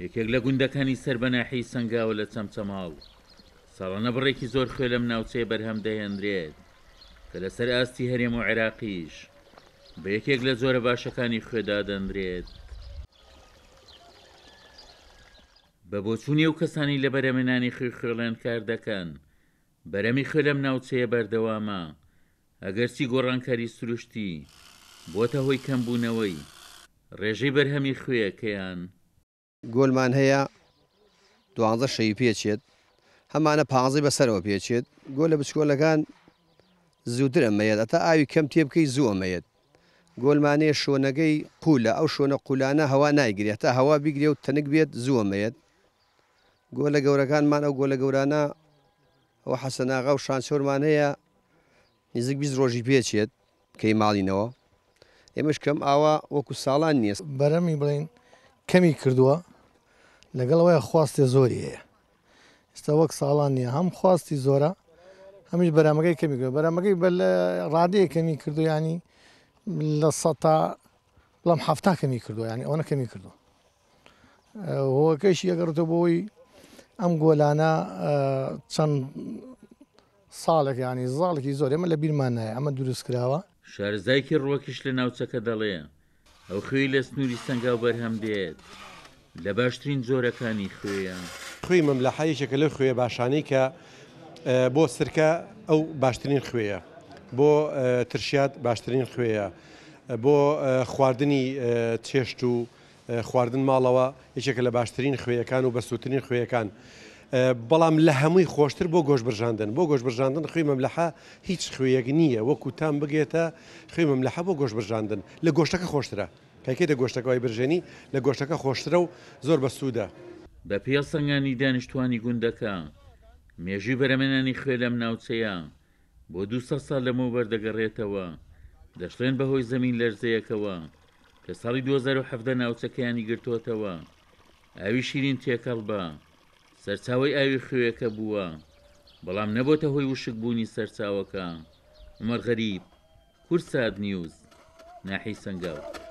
یەکێک لە گوندەکانی سەر بە ناحیەی سەنگاوە لە چەمچەماڵ، ساڵانە بڕێکی زۆر خوێ لەم ناوچەیە بەرهەم دەهێنرێت کە لەسەر ئاستی هەرێم و عێراقیش بە یەکێک لە جۆرە باشەکانی خوێ دادەنرێت. بە بۆچوونی ئەو کەسانەی لە بەرهەمهێنانی خوێی خوێڵێن کار دەکەن، بەرهەمی خوێ لەم ناوچەیە بەردەوامە، ئەگەرچی گۆڕانکاری سروشتی بۆتە هۆی کەمبوونەوەی ڕێژەی بەرهەمی خوێیەکەیان. گۆلمان هەیە دوانزە شەوی پێچێت هەمانە پانزەی بەسەرەوە پێچێت گۆلە بچکۆلەکان زووتر ئەمەیەت ئەتا ئاوی کەم تێ بکەی زوو ئەمەیەت گۆلمانەیە شۆنەکەی قولە ئەو شۆنە قولانە هەوا نایگرێ هەتا هەوا بیگرێ و تەنک بێت زوو ئەمەیەت گۆلە گەورەکانمان ئەو گۆلە گەورانە ئەوە حەسەناغا و شانچۆرمان هەیە نزیک 20 ڕۆژی پێچێت کەی ماڵینەوە ئێمەش کەم ئاوا وەکو ساڵان نییە. بەرەمی بڵێین کەمی کردووە لەگەڵ ئەوەیە خواستێ زۆری هەیە ئێستا وەک ساڵان نییە هەم خواستی زۆرە هەمیش بەرامەکەی کەمی کردووە بەرامەکەی بە ڕادەیە کەمی کردو ینی لە سەتا بڵام حەفتا کەمی کردووە ینی ئەوەنە کەمی کردووە هۆکەشی ئەگەڕێتەوە بۆی ئەم گۆلانە چەند ساڵێک یانی زاڵێکی زۆر ئێمە لە بیرمان نایە ئەمە دروست کراوە. شارەزایەکی ڕووەکیش لە ناوچەکە دەڵێ، ئەو خوێی لە سنووری سەنگاو بەرهەم دێت لە باشترین جۆرەکانی خوێیە. خوێی مەملەحە یەکێکە لەو خوێیە باشانەی کە بۆ سرکە ئەو باشترین خوێیە، بۆ ترشیات باشترین خوێیە، بۆ خواردنی چێشت و خواردن ماڵەوە یەکێکە لە باشترین خوێیەکان و بەسوودترین خوێیەکان بەڵام لە هەمووی خۆشتر بۆ گۆشت برژاندن بۆ گۆشت برژاندن خوێی مەملەحە هیچ خوێیەک نییە وەکو تام بگێتە خوێی مەملەحە بۆ گۆشت برژاندن لە گۆشتەکە خۆشترە کەکەیتە گۆشتەکە وای برژێنی لە گۆشتەکە خۆشترە و زۆر بەسوودە. بە پێی هەڵسەنگاندنی دانیشتووانی گوندەکە، مێژووی بەرهەمهێنانی خوێ لەم ناوچەیە بۆ 200 ساڵ لەمەوبەر دەگەڕێتەوە، دەشڵێن بەهۆی زەمین لەرزەیەکەوە کە ساڵی 2017 ناوچەکەیانی گرتۆتەوە، ئاوی شیرین تێکەڵ بە سەرچاوەی ئاوی خوێیەکە بووە، بەڵام نەبۆتە هۆی وشکبوونی سەرچاوەکە. عومەر غەریب، کوردسات نیوز، ناحیەی سەنگاو.